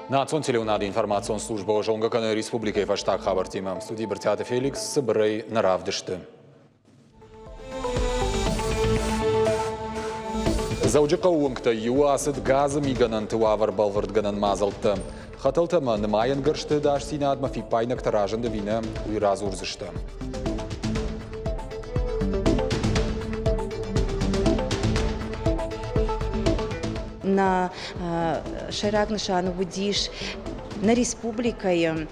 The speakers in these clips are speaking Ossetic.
Национ телеуынады информацион службӕ зонгӕ кӕны республикӕйы фӕстаг хабӕрттимӕ. Студийы Брытъиаты Феликс цыбырӕй нӕ равдысты. Дзӕуджыхъӕуы уынгтӕй иуы ацыд газы мигӕнӕнты уавӕр бӕлвырдгӕнӕн мадзӕлттӕ. Хӕтӕлтӕ ӕмӕ нымайӕн гӕрзты ӕдасдзинадмӕ фиппаинӕгтӕ разынд ӕви нӕ, уый радзурдзыстӕм. Нӕ сӕйраг нысан уыдис нӕ республикӕйы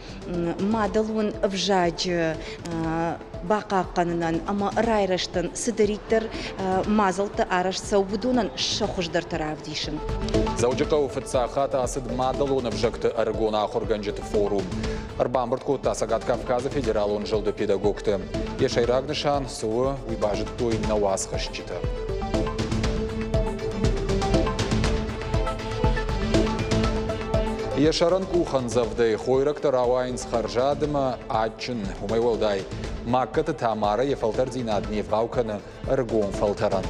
мадӕлон ӕвзаджы бахъахъхъӕнынӕн ӕмӕ райрӕзтӕн цыдӕриддӕр мадзӕлттӕ арӕзт цӕуы, уыдонӕн сӕ хуыздӕртӕ равдисын. Дзӕуджыхъӕуы фыццаг хатт ацыд мадӕлон ӕвзӕгты ӕрыгон ахуыргӕнджыты форум. Ӕрбамбырд кодта Цӕгат Кавказы федералон зылды педагогты. Йӕ сӕйраг нысан цы у, уый базыдтой нӕ уацхӕсджытӕ. Йӕ сӕрӕн къухӕндзӕвдӕй хойрӕгтӕ рауайынц хӕрзад ӕмӕ адджын. Уымӕй уӕлдай, Магкаты Тамарӕ йӕ фӕлтӕрдзинад не вгъау кӕны ӕрыгон фӕлтӕрӕн.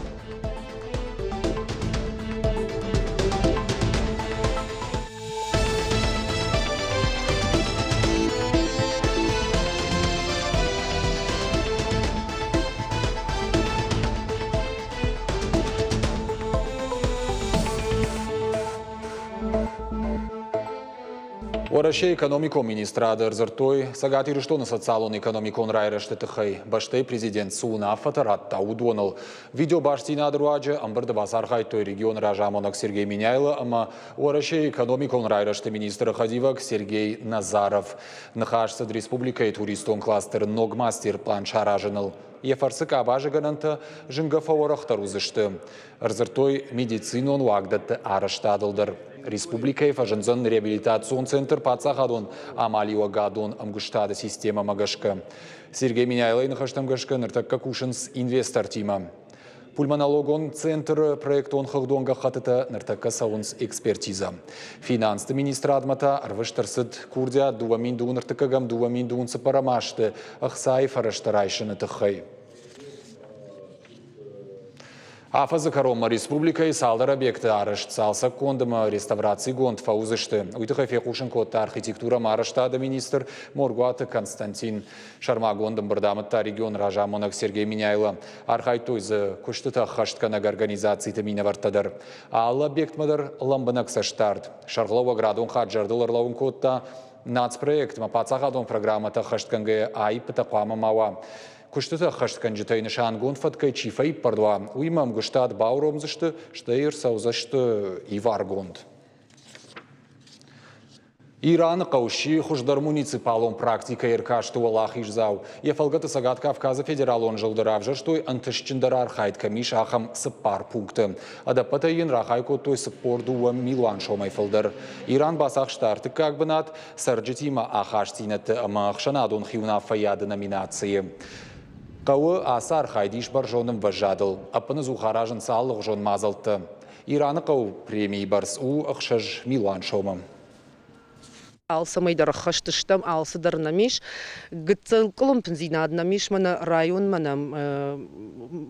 Уӕрӕсейы экономикон министрады ӕрдзырдтой Цӕгат Ирыстоны социалон-экономикон райрӕзты тыххӕй бӕстӕйы президент цы уынаффӕтӕ радта, уыдоныл. Видеобастдзинады руаджы ӕмбырды бацархайдтой регионы разамонӕг Сергей Меняйло ӕмӕ Уӕрӕсейы экономикон райрӕзты министры хӕдивӕг Сергей Назаров. Ныхас цыд республикӕйы туристон кластеры ног мастер-план саразыныл. Йӕ фӕрцы къабазы гӕнӕнтӕ зынгӕ фӕуӕрӕхдӕр уыдзысты. Ӕрдзырдтой медицинон уагдӕтты арӕзтадыл дӕр. Республикӕйы фӕзындзӕн реабилитацион центр паддзахадон амалиуӕгадон ӕмгуыстады системӕмӕ гӕсгӕ. Сергей Меняйлойы ныхӕстӕм гӕсгӕ ныртӕккӕ кусынц инвестортимӕ. Пульмонологон центры проектон хыгъдон гӕххӕттытӕ ныртӕккӕ цӕуынц экспертизӕ. Финансты министрадмӕ та ӕрвыст ӕрцыд курдиат 2023 2024 азты ӕхцайы фӕрӕзтӕ райсыны тыххӕй. Афӕдзы кӕронмӕ республикӕйы цалдӕр объекты арӕзт цалцӕггонд ӕмӕ реставрацигонд фӕуыдзысты. Уый тыххӕй фехъусын кодта архитектурӕ ӕмӕ арӕзтады министр Моргуаты Константин. Сӕрмагонд ӕмбырд амыдта регионы разамонӕг Сергей Меняйло. Архайдтой дзы куыстытӕ ӕххӕстгӕнӕг организациты минӕвӕрттӕ дӕр. Алы объектмӕ дӕр лӕмбынӕг цӕстдард. Сӕргълӕууӕг радон хатт зӕрдыл ӕрлӕууын кодта, нацпроектмӕ паддзахадон программӕтӕ ӕххӕстгӕнгӕйӕ аиппытӕ хъуамӕ ма уа. Куыстыты ӕххӕстгӕнджытӕй нысангонд фӕткӕй чи фӕиппӕрд уа, уыимӕ ӕмгуыстад бауромдзысты, стӕй ӕрцӕудзысты иваргонд. Ираны хъӕу сси хуыздӕр муниципалон практикӕйы ӕркасты уӕлахиздзау. Йӕ фӕлгӕты Цӕгат Кавказы федералон зылды равзӕрстой ӕнтыстджындӕр архайд кӕм ис, ахӕм цыппар пункты. Ӕдӕппӕтӕй йын рахай кодтой 42 милуан сомӕй фылдӕр. Иран бацахста ӕртыккаг бынат, цӕрджытимӕ ахастдзинӕдты ӕмӕ ӕхсӕнадон хиуынаффӕйады номинацийы. Хъӕуы ацы архайд ис бӕрзонд ӕмвӕзадыл. Ӕппынӕдзух аразынц алыгъуызон мадзӕлттӕ. Ираны хъӕуы премийы бӕрц у 6 милуан сомы. Алцӕмӕй дӕр ӕххӕст стӕм, алцыдӕр нӕм ис. Гыццыл къуылымпындзинад нӕм ис, мӕнӕ районмӕ нӕм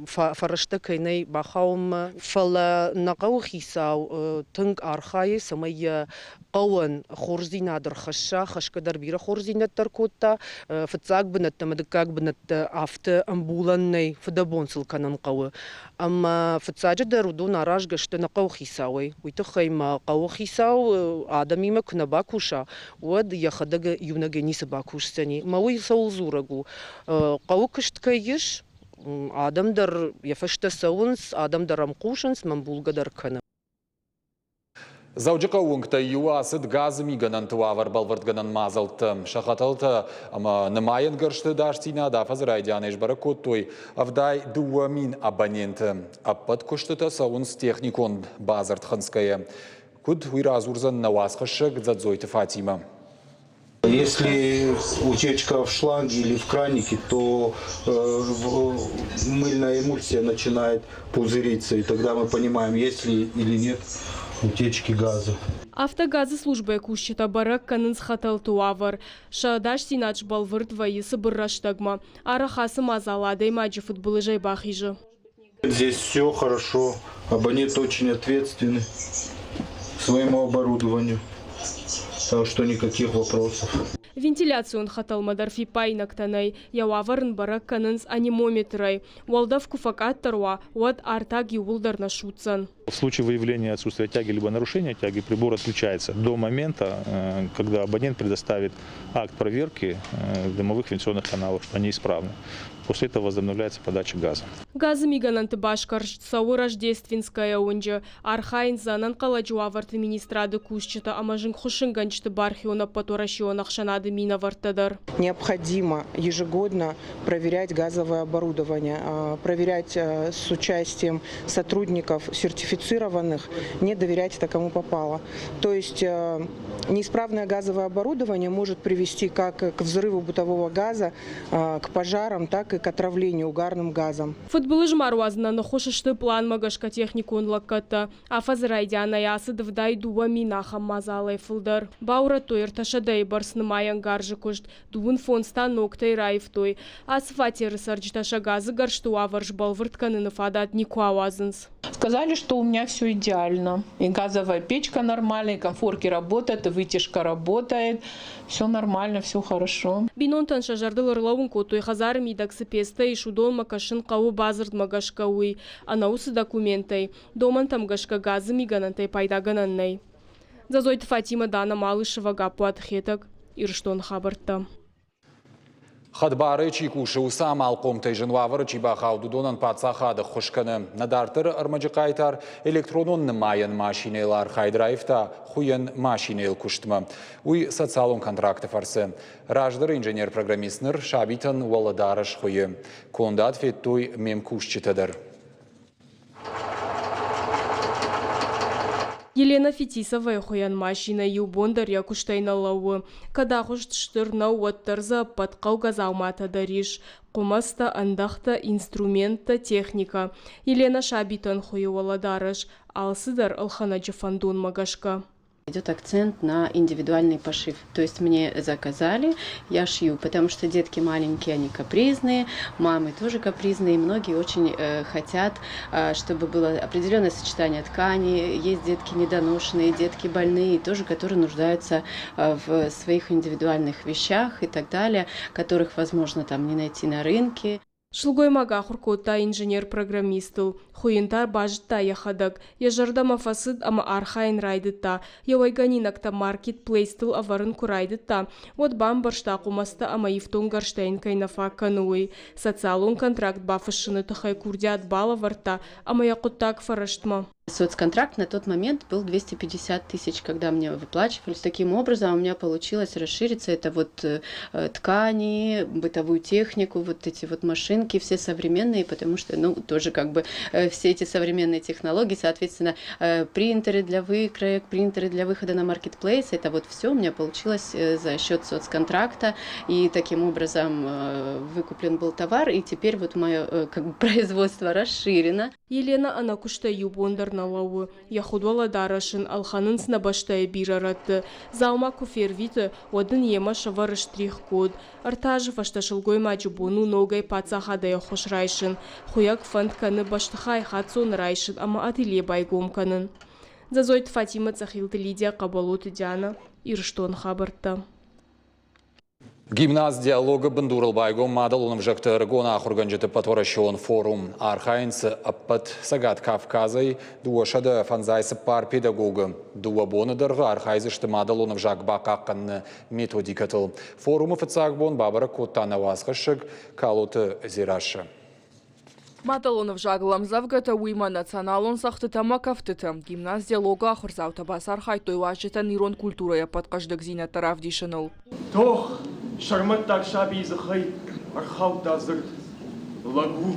фӕрӕзтӕ кӕй нӕй бахауынмӕ. Фӕлӕ нӕ хъӕуыхицау тынг архайы, цӕмӕй йӕ хъӕуӕн хорздзинад ӕрхӕсса, хӕсгӕ дӕр бирӕ хорздзинӕдтӕ ӕркодта. Фыццаг бынӕттӕ ӕмӕ дыккаг бынӕттӕ афтӕ ӕмбулӕн нӕй, фыдӕбон сыл кӕнын хъӕуы. Ӕмӕ фыццаджыдӕр уыдон аразгӕ сты нӕ хъӕуыхицауӕй. Уый тыххӕй мӕ хъӕуыхицау адӕмимӕ куы нӕ бакуса, уӕд йӕхӕдӕг иунӕгӕй ницы бакусдзӕни. Мӕ уый цӕуыл дзурӕг у? Хъӕуы куыст кӕй ис, адӕм дӕр йӕ фӕстӕ цӕуынц, адӕм дӕр ӕм хъусынц, мӕ ӕмбулгӕ дӕр кӕны. Дзӕуджыхъӕуы уынгтӕй иуы ацыд газы мигӕнӕнты уавӕр бӕлвырдгӕнӕн мадзӕлттӕ. Сӕ хӕтӕлтӕ ӕмӕ нымайӕн гӕрзты ӕдасдзинад афӕдзы райдианӕй сбӕрӕг кодтой 72 000 абоненты. Ӕппӕт куыстытӕ цӕуынц техникон бадзырд хынцгӕйӕ. Куыд, уый радзурдзӕн нӕ уацхӕссӕг Дзӕдзойты Фатимӕ. Если утечка в шланге или в кранике, то мыльная эмульсия начинает пузыриться, и тогда мы понимаем, есть ли или нет утечки газа. Афтӕ газы службӕйы кусджытӕ бӕрӕг кӕнынц хӕтӕлты уавӕр. Сӕ ӕдасдзинад сбӕлвырд вӕййы цыбыр рӕстӕгмӕ. Арӕх ацы мадзал адӕймаджы фыдбылызӕй бахизы. Здесь все хорошо, абонент очень ответственный к своему оборудованию. Так что никаких вопросов. Вентиляцион хӕтӕлмӕ дӕр фиппаинӕгтӕ нӕй, йӕ уавӕр ын бӕрӕг кӕнынц анемометрӕй. Уӕлдӕф куы фӕкъаддӕр уа, уӕд артаг иууылдӕр нӕ судздзӕн. В случае выявления отсутствия тяги либо нарушения тяги прибор отключается до момента, когда абонент предоставит акт проверки дымовых вентиляционных каналов, что они исправны. После этого возобновляется подача газа. Газы мигӕнӕнты басгӕрст цӕуы Рождественская уынджы. Архайынц дзы ӕнӕнхъӕлӕджы уавӕрты министрады кусджытӕ ӕмӕ зынгхуыссынгӕнджыты бархион ӕппӕтуӕрӕсеон ӕхсӕнады минӕвӕрттӕ дӕр. Необходимо ежегодно проверять газовое оборудование, проверять с участием сотрудников сертифицированных, не доверять это кому попало. То есть неисправное газовое оборудование может привести как к взрыву бытового газа, к пожарам, так и к отравлению угарным газом. Фыдбылыз ма руадзынӕн ӕххуыс сты пъланмӕ гӕсгӕ техникон лӕггӕдтӕ. Афӕдзы райдианӕй ацыд 72 000 ахӕм мадзалӕй фылдӕр. Баурӕдтой 300-йы бӕрц нымайӕн гарзы куыст, 35 та ногтӕй раивтой. Ацы фатеры цӕрджытӕ сӕ газы гӕрзты уавӕр сбӕлвырд кӕныны фадат никуы ауадзынц. Сказали, что у меня все идеально. И газовая печка нормальная, и конфорки работают, и вытяжка работает. Все нормально, все хорошо. Бинонтӕн сӕ зӕрдыл ӕрлӕууын кодтой, хӕдзары мидӕг цы пецтӕ ис, уыдонмӕ кӕсын хъӕуы бадзырдмӕ гӕсгӕ, уый. Ӕнӕ уыцы документӕй, домӕнтӕм гӕсгӕ газы мигӕнӕнтӕй пайдагӕнӕн нӕй. Дзӕдзойты Фатимӕ, Дана Малышева, Гаппуаты Хетӕг, Ирыстоны хабӕрттӕ. Хӕдбарӕй чи кусы, уыцы амалхъомтӕй зын уавӕры чи бахауд, уыдонӕн паддзахад ӕххуыс кӕны. Нӕ дарддӕры ӕрмӕджы хъайтар электронон нымайӕн машинӕйыл архайд раивта хуыйӕн машинӕйыл куыстмӕ. Уый социалон контракты фӕрцы. Раздӕры инженер-программист ныр сабитӕн уӕлӕдарӕс хуыйы. Кондад федтой ме мкусджытӕ дӕр. Елена Фетисовайы хуыйӕн машинӕ иу бон дӕр йӕ куыстӕй нӕ лӕууы. Кӕд агъуыст стыр нӕу, уӕддӕр дзы ӕппӕт хъӕугӕ дзауматӕ дӕр ис. Хъуымӕцтӕ, ӕндӕхтӕ, инструменттӕ, техникӕ. Елена сабитӕн хуыйы уӕлӕдарӕс. Алцыдӕр ӕлхӕнӕджы фӕндонмӕ гӕсгӕ. Идет акцент на индивидуальный пошив. То есть мне заказали, я шью, потому что детки маленькие, они капризные, мамы тоже капризные, и многие очень хотят, чтобы было определенное сочетание ткани. Есть детки недоношенные, детки больные, тоже, которые нуждаются в своих индивидуальных вещах и так далее, которых возможно там не найти на рынке. Сылгоймаг ахуыр кодта инженер-программистыл, хуыйын та базыдта йӕхӕдӕг. Йӕ зӕрдӕмӕ фӕцыд ӕмӕ архайын райдыдта. Йӕ уӕйгӕнинӕгтӕ маркетплейстыл ӕвӕрын куы райдыдта, уӕд бамбӕрста, хъуымӕцтӕ ӕмӕ ифтонггӕрзтӕ йын кӕй нӕ фаг кӕны, уый. Социалон контракт бафыссыны тыххӕй курдиат балӕвӕрдта ӕмӕ йӕ хъуыддаг фӕрӕстмӕ. Соцконтракт на тот момент был 250 тысяч, когда мне выплачивались. Таким образом у меня получилось расшириться. Это вот ткани, бытовую технику, вот эти вот машинки все современные, потому что, ну, тоже как бы все эти современные технологии, соответственно, принтеры для выкроек, принтеры для выхода на маркетплейс, это вот все у меня получилось за счет соцконтракта. И таким образом выкуплен был товар, и теперь вот мое как бы производство расширено. Елена ӕнӕкуыстӕй иу бон дӕр нӕ лӕууы. Йӕ хуыд уӕлӕдарӕс ын ӕлхӕнынц нӕ бӕстӕйы бирӕ рӕтты. Дзаума куы фервиты, уӕд ын йемӕ сӕвӕры штрих-код. 3 азы фӕстӕ сылгоймаджы бон у ногӕй паддзахадӕй ӕххуыс райсын. Хуыйӕг фӕнд кӕны бӕстыхай хаццоны райсын ӕмӕ ателье байгом кӕнын. Дзӕдзойты Фатимӕ, Цъӕхилты Лидия, Хъӕбӕлоты Диана, Ирыстоны хабӕрттӕ. Гимназ «Диалог»-ы бындурыл байгом мадӕлон ӕвзӕгты ӕрыгон ахуыргӕнджыты ӕппӕтуӕрӕсеон форум. Архайынц ӕппӕт Цӕгат Кавказӕй 254 педагогы. 2 боны дӕргъы архайдзысты мадӕлон ӕвзаг бахъахъхъӕныны методикӕтыл. Форумы фыццаг бон бабӕрӕг кодта нӕ уацхӕссӕг Калоты Дзерассӕ. Мадӕлон ӕвзагыл ӕмдзӕвгӕтӕ, уыимӕ националон цӕгъдтытӕ ӕмӕ кӕфтытӕ. Гимназ «Диалог»-ы ахуырдзаутӕ бацархайдтой уазджытӕн ирон культурӕйы ӕппӕт хъӕздыгдзинӕдтӕ равдисыныл. Тох, сӕрмӕттаг сабийы дзыхӕй ӕрхаудта дзырд. Лӕг у,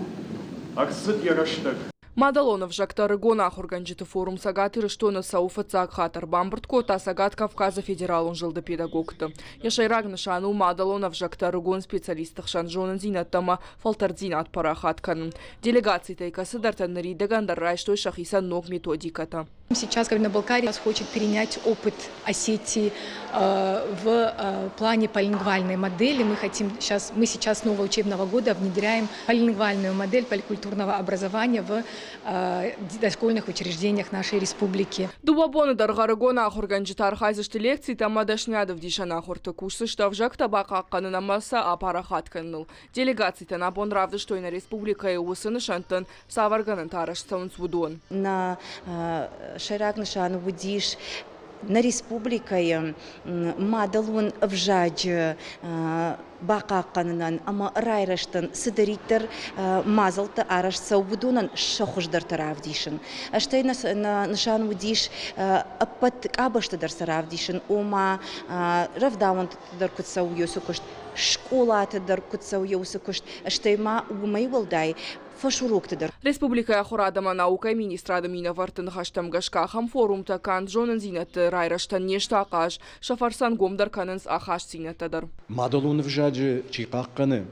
ӕрцыд йӕ рӕстӕг. Мадӕлон ӕвзӕгты ӕрыгон ахуыргӕнджыты форум Цӕгат Ирыстоны цӕуы фыццаг хатт. Ӕрбамбырд кодта Цӕгат Кавказы федералон зылды педагогты. Йӕ сӕйраг нысан у мадӕлон ӕвзӕгты ӕрыгон специалистты хсӕн зонындзинӕдтӕ ӕмӕ фӕлтӕрддзинад парахат кӕнын. Делегацитӕй кӕцыдӕртӕ ныридӕгӕн дӕр райстой сӕхицӕн ног методикӕтӕ. Сейчас Кабардино-Балкария хочет перенять опыт Осетии в плане полилингвальной модели. Мы сейчас с нового учебного года внедряем полилингвальную модель поликультурного образования в дошкольных учреждениях нашей республики. Дыууӕ боны дӕргъы ӕрыгон ахуыргӕнджытӕ архайдзысты лекцитӕ ӕмӕ дӕсныйадӕвдисӕн ахуырты, кусдзысты ӕвзӕгтӕ бахъахъхъӕнын ӕмӕ сӕ апарахат кӕныныл. Делегацитӕн абон равдыстой нӕ республикӕйы уыцы нысӕнттӕн цавӕр гӕнӕнтӕ арӕзт цӕуынц, уыдон. Нӕ сӕйраг нысан уыдис нӕ республикӕйы мадӕлон ӕвзаджы бахъахъхъӕнынӕн ӕмӕ райрӕзтӕн цыдӕриддӕр мадзӕлттӕ арӕзт цӕуы, уыдонӕн сӕ хуыздӕртӕ равдисын. Стӕй нӕ нысан уыдис ӕппӕт къабӕзты дӕр сӕ равдисын, ома рӕвдауӕнты дӕр куыд цӕуы уыцы куыст, скъолаты дӕр куыд цӕуы уыцы куыст, стӕй ма уымӕй уӕлдай фӕсурокты дӕр. Республикӕйы ахуырад ӕмӕ наукӕйы министрады минӕвӕртты ныхӕстӕм гӕсгӕ ахӕм форумтӕ канд зонындзинӕдты райрӕзтӕн не сты ахъаз, сӕ фӕрцы ӕнгомдӕр кӕнынц ахастдзинӕдтӕ дӕр. Мадӕлон ӕвзаджы чи хъахъхъӕны,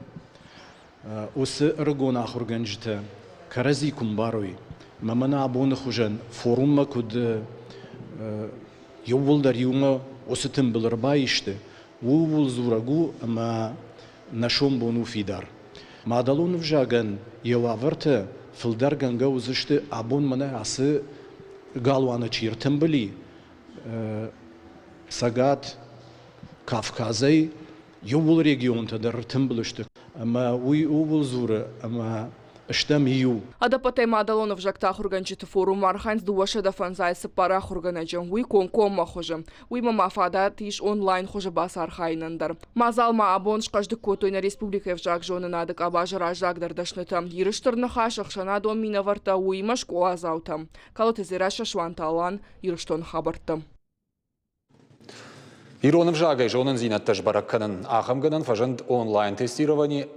уыцы ӕрыгон ахуыргӕнджытӕ кӕрӕдзи куы мбарой, ӕмӕ мӕнӕ абоны хуызӕн форуммӕ куыд иууылдӕр иумӕ уыцы тымбыл ӕрбаисты, ууыл дзурӕг у ӕмӕ нӕ сомбон у фидар. Мадӕлон ӕвзагӕн йӕ уавӕртӕ фылдӕргӕнгӕ уыдзысты абон мӕнӕ ацы галуаны чи ӕртымбыл и, Цӕгат Кавказӕй иууыл регионтӕ дӕр ӕртымбыл сты. Ӕмӕ уый ууыл дзуры, ӕмӕ стӕм иу. Ӕдӕппӕтӕй мадӕлон ӕвзӕгты ахуыргӕнджыты форумы архайынц 254 ахуыргӕнӕджы, уый комкоммӕ хуызы. Уыимӕ ма фадат ис онлайн хуызы бацархайынӕн дӕр. Мадзал ма абон схъӕздыг кодтой нӕ республикӕйы ӕвзагзонынады къабазы раззагдӕр дӕснытӕ, Иры Стыр Ныхас, ӕхсӕнадон минӕвӕрттӕ, уыимӕ скъоладзаутӕ. Калоты Дзерассӕ, Суанты Алан, Ирыстоны хабӕрттӕ. Ирон ӕвзагӕй зонындзинӕдтӕ сбӕрӕг кӕнын. Ахӕм гӕнӕн фӕзынд онлайн-тестировани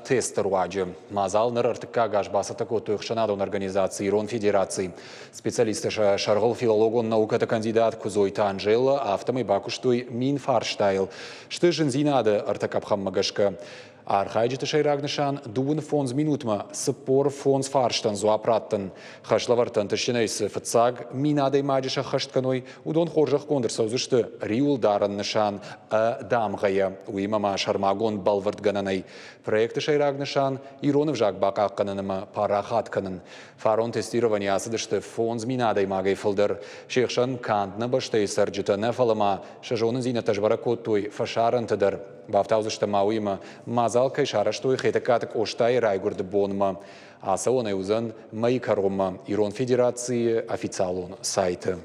тесты руаджы. Мадзал ныр ӕртыккаг аз бацӕттӕ кодтой ӕхсӕнадон организаци Ирон Федераци. Специалисттӕ сӕ сӕргъыл филологон наукӕты кандидат Куыдзойты Анжела афтӕмӕй бакуыстой 1000 фарстайыл. Сты зындзинады ӕртӕ къӕпхӕнмӕ гӕсгӕ. Архайджыты сӕйраг нысан 25 минутмӕ 45 фарстӕн дзуапп раттын. Хӕслӕвӕрдтӕ ӕнтыстджынӕй цы фыццаг 1000 адӕймаджы сӕххӕст кӕной, уыдон хорзӕхгонд ӕрцӕудзысты риуылдарӕн нысан ӕ дамгъӕйӕ, уыимӕ ма сӕрмагонд бӕлвырдгӕнӕнӕй. Проекты сӕйраг нысан ирон ӕвзаг бахъахъхъӕнын ӕмӕ парахат кӕнын. Фарон тестировани ацыдысты 5000 адӕймагӕй фылдӕр. Се хсӕн канд нӕ бӕстӕйы цӕрджытӕ нӕ, фӕлӕ ма сӕ зонындзинӕдтӕ сбӕрӕг кодтой фӕсарӕнты дӕр. Бафтаудзыстӕм ма уыимӕ, мадзал кӕй сарӕзтой Хетӕгкаты Къостайы райгуырды бонмӕ. Ацӕуӕнӕй уыдзӕн мӕйы кӕронмӕ Ирон Федерацийы официалон сайты.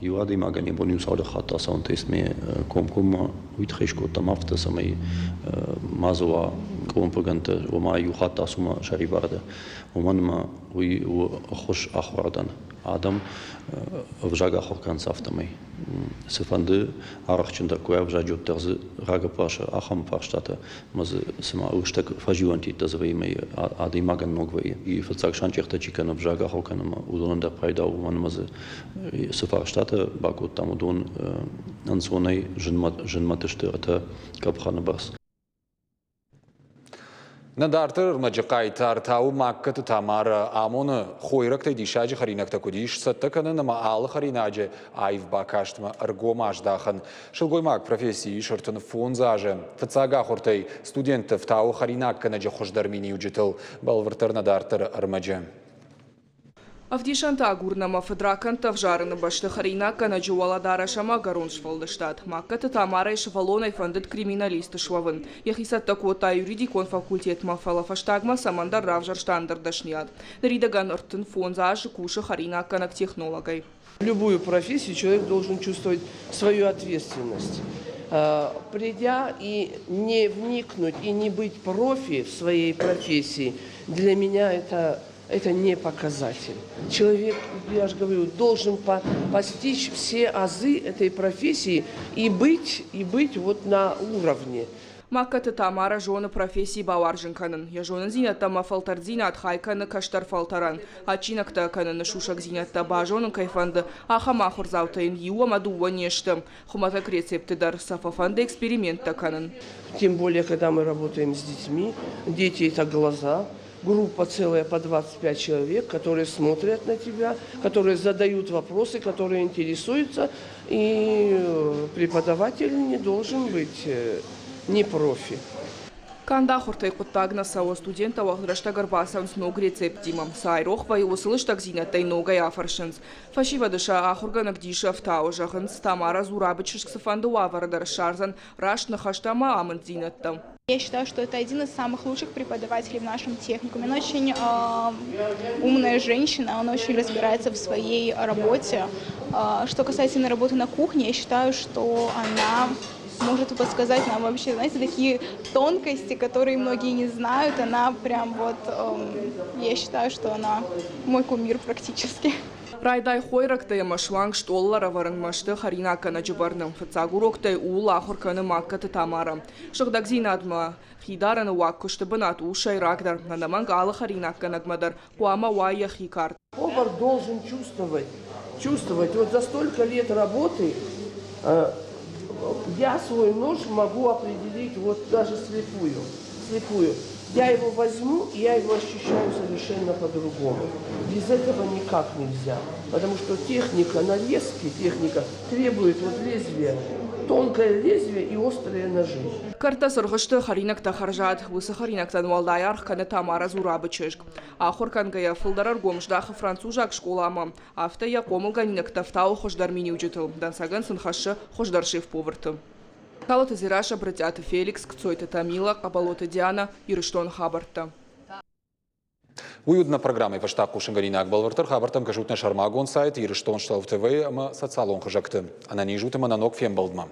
Иу адӕймагӕн йӕ бон иу цалдӕр хатты ацӕуын тестмӕ комкоммӕ уый тыххӕй скодтам афтӕ, цӕмӕй ма дзы уа къуылымпыгӕндтӕ, ома иу хатт ацу сӕрибар дӕ. Уымӕн ӕмӕ уый у ӕххуыс ахуырадӕн. Адӕм ӕвзаг ахуыр кӕнынц афтӕмӕй. Цыфӕнды арӕхджындӕр куы ӕвзаджы уӕддӕр дзы рагӕппасы ахӕм фарстатӕ ӕмӕ дзы цыма лыстӕг фӕзилӕнтӕ дзы вӕййы ӕмӕ адӕймагӕн ног вӕййы. Фыццаг санчъехтӕ чи кӕны ӕвзаг ахуыр кӕнынмӕ, уыдонӕн дӕр пайда у, уымӕн ӕмӕ дзы цы фарстатӕ бакодтам, уыдон ӕнцонӕй зынмӕт сты ӕртӕ къӕпхӕны бӕрц. Нӕ дарддӕр ӕрмӕджы хъайтар та у Магкӕты Тамарӕ. Амоны, хойрӕгтӕй диссаджы хӕринӕгтӕ куыд ис цӕттӕ кӕнын ӕмӕ алы хӕринаджы аив бакастмӕ ӕргом аздахын. Сылгоймаг профессийы ис 35 азы. Фыццаг ахуыртӕй студентты фтауы хӕринаггӕнӕджы хуыздӕр миниуджытыл. Бӕлвырддӕр нӕ дарддӕры ӕрмӕджы. Ӕвдисӕнтӕ агурын ӕмӕ фыдракӕндтӕ ӕвзарыны бӕсты хӕринаггӕнӕджы уӕлӕдарӕс ӕмӕ ӕгӕрон сфӕлдыстад. Магкӕты Тамарӕйы сывӕллонӕй фӕндыд криминалист суӕвын. Йӕхи цӕттӕ кодта юридикон факультетмӕ, фӕлӕ фӕстагмӕ цӕмӕндӕр равзӕрста ӕндӕр дӕсныйад. Ныридӕгӕн 35 азы кусы хӕринаггӕнӕг технологӕй. Любую профессию человек должен чувствовать свою ответственность. Придя и не вникнуть, и не быть профи в своей профессии, для меня это не показатель. Человек, я же говорю, должен постичь все азы этой профессии и быть вот на уровне. Магкӕты Тамара зоны професси бауарзын кӕнын. Йӕ зонындзинӕдтӕ ӕмӕ фӕлтӕрддзинад хай кӕны кӕстӕр фӕлтӕрӕн. Адджинӕгтӕ кӕныны сусӕгдзинӕдтӕ базонын кӕй фӕнды, ахӕм ахуырдзаутӕ йын иу ӕмӕ дыууӕ не сты. Хуымӕтӕг рецепты дӕр сӕ фӕфӕнды эксперименттӕ кӕнын. Тем более, когда мы работаем с детьми, дети – это глаза, группа целая по 25 человек, которые смотрят на тебя, которые задают вопросы, которые интересуются, и преподаватель не должен быть не профи. Канд ахуыртӕй хъуыддаг нӕ цӕуы, студенттӕ уӕгъд рӕстӕг ӕрбацӕуынц ног рецепттимӕ. Цы айрох вӕййы, уыцы лыстӕгдзинӕдтӕй ногӕй афӕрсынц. Фӕсивӕды сӕ ахуыргӕнӕг дисы ӕфтауы, зӕгъынц, Тамара Зурабы чызг цыфӕнды уавӕры дӕр ссардзӕн раст ныхӕстӕ ӕмӕ амынддзинӕдтӕ. Я считаю, что это один из самых лучших преподавателей в нашем техникуме. Она очень умная женщина, она очень разбирается в своей работе. Что касательно работы на кухне, я считаю, что она может подсказать нам вообще, знаете, такие тонкости, которые многие не знают. Она прям вот, я считаю, что она мой кумир практически. Райдай хойрӕгтӕ ӕмӕ суанг стъол ӕрӕвӕрынмӕ сты хӕринаггӕнӕджы бӕрны. Фыццаг уроктӕй ууыл ахуыр кӕны Магкаты Тамара. Сыгъдӕгдзинадмӕ хидарыны уаг куысты бынат у сӕйрагдӕр. Ӕнӕмӕнг алы хӕринаггӕнӕгмӕ дӕр хъуамӕ уа йӕхи кард. Повар должен чувствовать, чувствовать. Вот за столько лет работы я свой нож могу определить вот даже слепую, слепую. Я его возьму, и я его ощущаю совершенно по-другому. Без этого никак нельзя. Потому что техника нарезки, техника требует вот лезвия, тонкое лезвие и острые ножи. Кӕрдтӕ цыргъ сты, хӕринӕгтӕ хӕрзад. Уыцы хӕринӕгтӕн уӕлдай аргъ кӕны Тамара Зурабы чызг. Ахуыр кӕнгӕйӕ фылдӕр ӕргом здахы французаг скъоламӕ. Афтӕ йӕ хъомылгӕнинӕгтӕ фтауы хуыздӕр миниуджытыл, дӕнцӕгӕн сын хӕссы хуыздӕр шеф-поварты. Калоты Дзерассӕ, Брытъиаты Феликс, Кцойты Тамила, Хъӕбӕлоты Диана, Ирыстоны хабӕрттӕ. Уый уыд нӕ программӕйы фӕстаг хъусынгӕнинаг. Бӕлвырддӕр хабӕрттӕм кӕсут нӕ сӕрмагонд сайт Ирыстон ТВ ӕмӕ социалон хызӕгты. Ӕнӕниз ут ӕмӕ нӕ ног фембӕлдмӕ.